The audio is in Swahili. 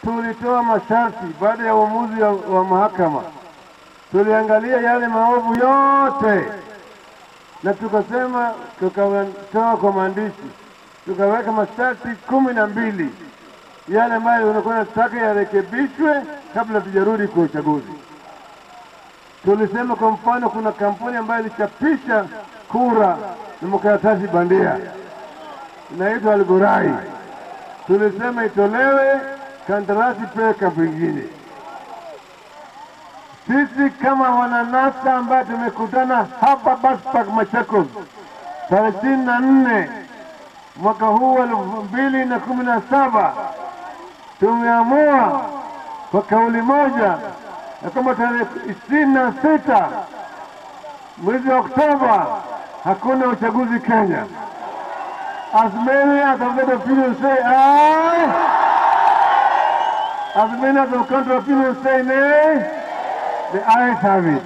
Tulitoa masharti baada ya uamuzi wa mahakama, tuliangalia yale maovu yote na tukasema, tukatoa kwa maandishi, tukaweka masharti 12 yale ambayo unakuwa nataka yarekebishwe kabla tujarudi kwa uchaguzi. Tulisema kwa mfano, kuna kampuni ambayo ilichapisha kura na makaratasi bandia inaitwa Algurai. Tulisema itolewe kandarasi pewe kampuni nyingine. Sisi kama wananasa ambayo tumekutana hapa Bus Park Machakos tarehe 24 mwaka huu 2017 tumeamua kwa kauli moja ya kwamba tarehe 26 mwezi wa Oktoba hakuna uchaguzi Kenya. As many as of the opinion say aye, as many as of counter opinion say nay, the ayes have it.